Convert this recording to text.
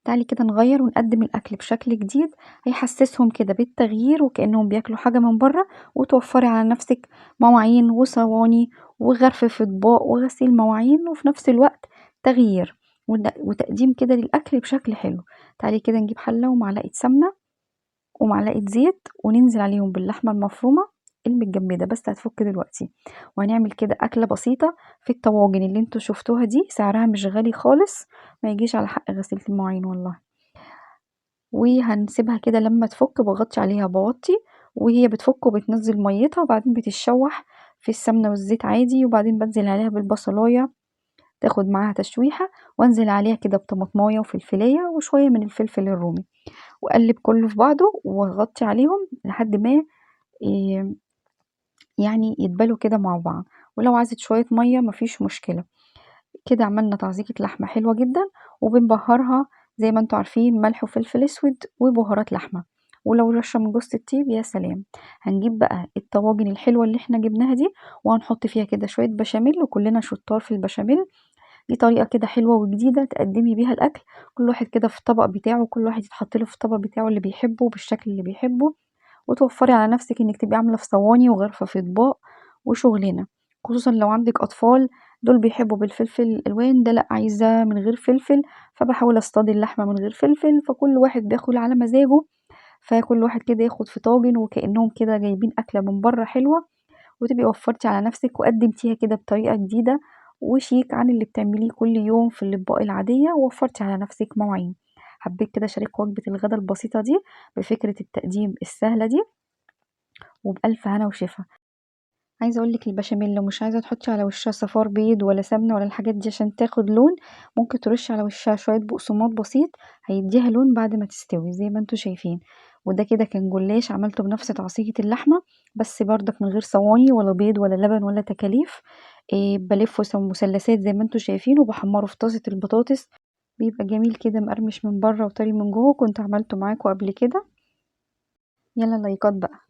تعالي كده نغير ونقدم الأكل بشكل جديد هيحسسهم كده بالتغيير وكأنهم بياكلوا حاجة من بره، وتوفري على نفسك مواعين وصواني وغرف في اطباق وغسيل مواعين، وفي نفس الوقت تغيير وتقديم كده للأكل بشكل حلو. تعالي كده نجيب حلة ومعلقة سمنة ومعلقة زيت وننزل عليهم باللحمة المفرومة المتجمدة، بس هتفك دلوقتي. وهنعمل كده أكلة بسيطة في الطواجن اللي انتوا شفتوها دي، سعرها مش غالي خالص، ما يجيش على حق غسيلة المواعين والله. وهنسيبها كده لما تفك، بغطي عليها بوطي وهي بتفك وبتنزل ميتها، وبعدين بتتشوح في السمنة والزيت عادي، وبعدين بنزل عليها بالبصلاية تاخد معاها تشويحة، وانزل عليها كده بطماطماية وفلفلاية وشوية من الفلفل الرومي، واقلب كله في بعضه واغطي عليهم لحد ما يتبلوا كده مع بعض. ولو عايزة شوية مية مفيش مشكلة. كده عملنا تعصيجة لحمة حلوة جدا، وبنبهرها زي ما انتوا عارفين ملح وفلفل اسود وبهارات لحمة، ولو رشة من جوز الطيب يا سلام. هنجيب بقى الطواجن الحلوة اللي احنا جبناها دي وهنحط فيها كده شوية بشاميل، وكلنا شطار في البشاميل. دي طريقة كده حلوة وجديدة تقدمي بيها الأكل، كل واحد كده في الطبق بتاعه، كل واحد يتحط له في الطبق بتاعه اللي بيحبه بالشكل اللي بيحبه، وتوفري على نفسك انك تبقي عاملة في صواني وغرفة في اطباق وشغلانة، خصوصا لو عندك أطفال دول بيحبوا بالفلفل الألوان ده، لأ عايزة من غير فلفل، فبحاول اصطاد اللحمة من غير فلفل، فكل واحد بياكل على مزاجه، فكل واحد كده ياخد في طاجن وكأنهم كده جايبين أكلة من بره حلوة، وتبقي وفرتي على نفسك وقدمتيها كده بطريقة جديدة وشيك عن اللي بتعمليه كل يوم في الأطباق العادية، ووفرتي على نفسك مواعين. حبيت كده أشارك وجبة الغدا البسيطة دي بفكرة التقديم السهلة دي، وبألف هنا وشفا. عايزة أقولك البشاميل لو مش عايزة تحطي على وشها صفار بيض ولا سمنة ولا الحاجات دي عشان تاخد لون، ممكن ترشي على وشها شوية بقسماط بسيط هيديها لون بعد ما تستوي زي ما انتوا شايفين. وده كده كان جلاش عملته بنفس تعصيجة اللحمة، بس برضك من غير صواني ولا بيض ولا لبن ولا تكاليف. بلفه مثلثات زي ما انتوا شايفين، وبحمره في طاسة البطاطس، بيبقى جميل كده مقرمش من بره وطري من جوه. كنت عملته معاكم قبل كده. يلا لايكات بقى.